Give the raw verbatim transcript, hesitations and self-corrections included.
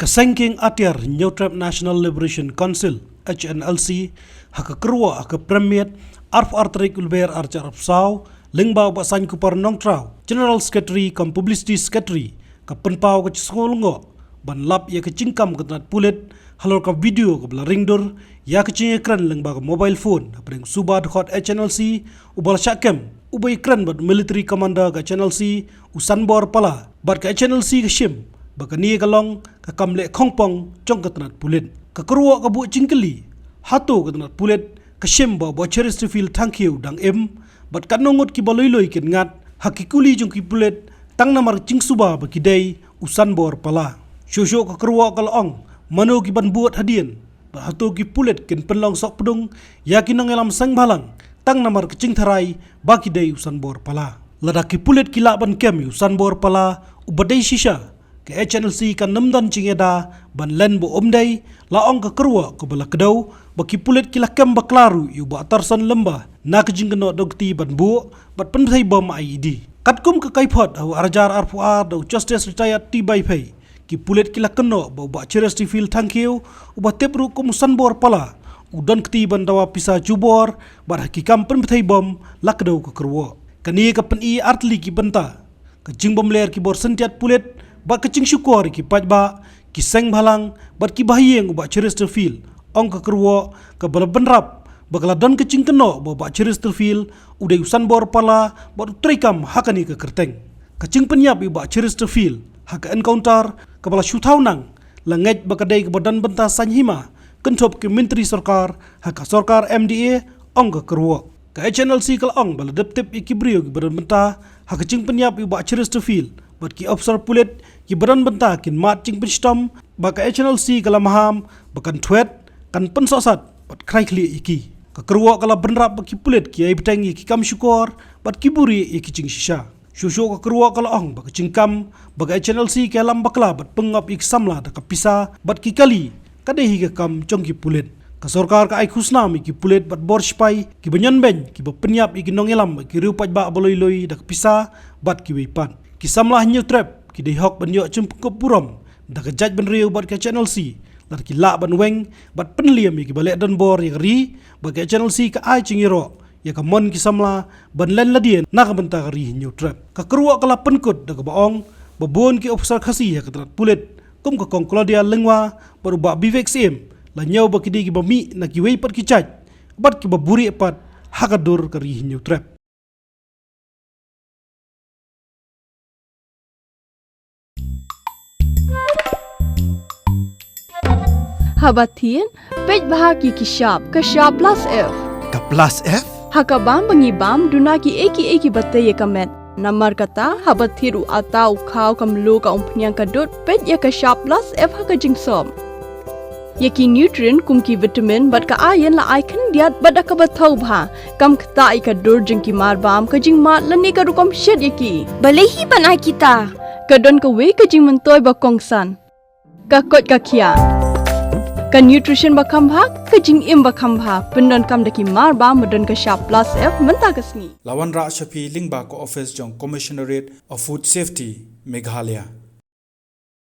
Ka Seng Kieng Atiar Hynñiewtrep National Liberation Council, H N L C, ha ka kyrwoh ha ka Prem Miet, arphew ar tarik u Lber arhajar arphew saw, lyngba u Bah Saiñkupar Nongtraw, General Secretary cum Publicity Secretary, ka pynpaw ka jingsngew lyngngoh ban lap ïa ka jingkam ka tnat pulit halor ka video kaba la ring dur ïa ka jingïakren lyngba ka mobile phone hapdeng u suba dkhot H N L C uba la shah kem, uba ïakren bad u military commander ka H N L C, u Sanbor Pala, bad ka H N L C ka shim ba kane ka long ka kam leh khongpong jong ka tnat pulit. Ka kyrwoh ka buh jingkylli, hato ka tnat pulit ka shim ba u Bah Cheristerfield Thangkhiew dang im, bad katno ngut kiba lui lui kin ngat ha ki kuli jong ki pulit tang namar ka jingsuba ba ki dei u Sanbor Pala. Shuh shuh ka kyrwoh ka la ong, mano ki ban bud hadien, bad hato ki pulit kin pynlong sohpdung ïa ki nongïalam seng bhalang tang namar ka jingtharai ba ki dei u Sanbor Pala. Lada ki pulit ki lah ban kem ïa u Sanbor Pala uba dei shisha, ka H N L C kan ym don jingïada ban len ba um dei, la ong ka kyrwoh kaba la kdew ba ki pulit ki la kem bakla ruh ïa u Bah Tarson Lyngba na ka jingkynnoh donkti ban buh bad pynbthei bom I E D. Katkum ka kaiphod ha u arhajar arphew ar da u Justice Retired T Vaiphei, ki pulit ki la kynnoh ba u Bah Cheristerfield Thangkhiew, uba tip ruh kum u Sanbor Pala, u donkti ban dawa pisa jubor bad ha ki kam pynbthei bom, la kdew ka kyrwoh. Kane ka pyni artylli ki bynta: ka jingbymler ki bor syntiat pulit bad ka jingshukor ïa ki paidbah, ki seng bhalang bad kiba ha ïing u Bah Cheristerfield, ong ka kyrwoh kaba la bynrap ba ka la don ka jingkynnoh ba u Bah Cheristerfield u dei u Sanbor Pala bad u treikam ha kane ka kyrteng. Ka jingpynïap ïa u Bah Cheristerfield ha ka encounter kaba la shu thaw nang, la ngeit ba ka dei kaba don bynta saiñ hima kynthup ki myntri sorkar ha ka sorkar M D A, ong ka kyrwoh. Ka H N L C ka la ong ba la dep tip ïa ki briew kiba don bynta ha ka jingpynïap ïa u Bah Cheristerfield bad ki ophisar pulit kiba don bynta kin mad jingpynshitom, ba ka H N L C ka la maham ba kan thwet, kan pynsohsat bad khraikhlieh ïa ki. Ka kyrwoh ka la bynrap ba ki pulit ki ai bteng ïa ki kam shukor bad ki buhrieh ïa ki jingshisha. Shuh shuh ka kyrwoh ka la ong ba ka jingkam ba ka H N L C ka ïalam bakla bad pynngop ïa ki samla da ka pisa bad ki kali, ka dei hi ka kam jong ki pulit. Ka sorkar ka ai khusnam ïa ki pulit bad bor shipai kiba ñion beiñ kiba pynïap ïa ki nongïalam bad ki riew paidbah ba lui lui da ka pisa bad kiwei pat. Ki samla Hynñiewtrep ki dei hok ban ïoh jingpynkup burom da ka jaitbynriew bad ka H N L C lada ki lah ban weng bad pynliem ïa kiba leh donbor ïa ka ri, bad ka H N L C ka ai jingïaroh ïa ka mon ki samla ban len lade na ka bynta ka ri Hynñiewtrep. Ka kyrwoh ka la pynkut da kaba ong ba bun ki ophisar Khasi ha ka tnat pulit kum ka Kong Claudia Lyngwa bad u Bah Vivek Syiem la ñiew ba ki dei kiba mih na kiwei pat ki jait bad kiba buhrieh pat ha ka dur ka ri Hynñiewtrep. Haba thied, peit bha ki ki shap, ka shap plus F. Ka plus F? Ha ka bam ba ngi bam, duna kiei kiei kiba tei ïa ka met. Namar kata, haba thied u atta, u khaw, ka mluh, ka umphniang, ka dud, peit ïa ka shap plus F ha ka jingsop. Ïa ki nutrient kum ki vitamin bad ka iron la ai khyndiat bad da kaba thaw bha. Kam ktah ïa ka dur jong ki marbam, ka jingmad lane ka rukom shet ïa ki. Balei hi ban ai kita? Ka don kawei ka jingmyntoi ba kongsan. Ka koit ka khiah. Ka nutrition ba kham bha, ka jingim ba kham bha. Pyndonkam da ki marbam ba don ka shap plus F mynta ka sngi. La wanrah sha phi lyngba ka office jong Commissionerate of Food Safety, Meghalaya.